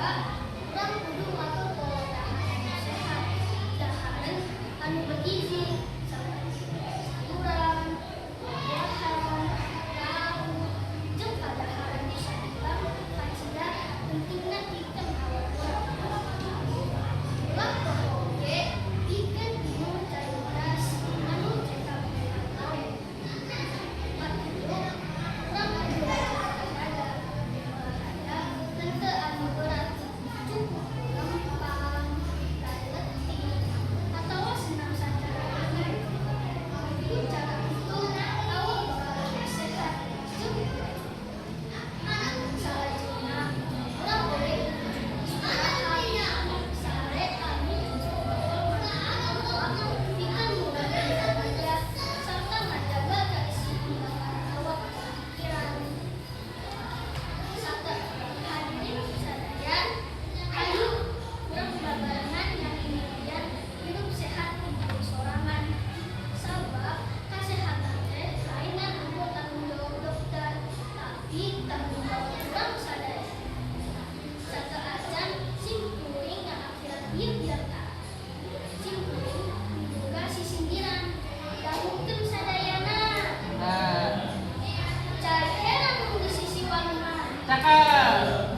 Kadua, urang kudu ngatur pola dahar anu sehat. Dahareun anu bergizi saperti sayuran, buah-buahan, lauk, jeung kadaharan nu saimbang kacida pentingna pikeun awak urang. Ulah poho oge pikeun inum cai bodas anu cekap dengan lauk. Katilu, urang kudu rajin olahraga. Olahraga henteu anu berat, cukup lempang, lari leutik, atawa senam sacara ringan. Ku cara kitu awak bakal leuwih sehat jeung kuat. Salajengna, urang oge kudu cukup istirahat. Sare anu cukup bakal manfaat awak pikeun ngurangan tenaga sarta ngajaga kaseimbangan awak jeung pikiran. Hadirin sadaya, hayu urang babarengan ngamimitian hirup sehat ti diri sorangan. Sabab kasehatan teh lain ngan ukur tanggung jawab dokter, tapi tanggung jawab urang sadaya. Sateuacan sim kuring ngaakhiran ieu biantara. Sim kuring miboga sisindiran. Dangukeun sadayana. Nah, Cai herang nu disisiwan mah. Cakep.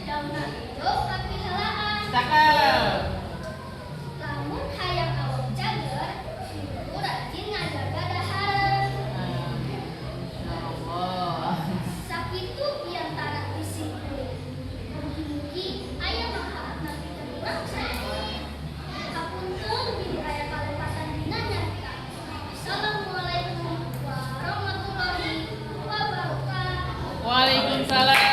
Daunna ijo kapihelaan. Cakep. Lamun hayang awak cager, kudu rajin ngajaga dahareun. Nah, Masya Allah. Sakitu biantara ti sim kuring. Mugi-mugi aya manfaatna pikeun urang sadaya. Hapunten bilih aya kalepatan dina nyarita. Assalamualaikum warahmatullahi wabarakatuh. Waalaikumsalam.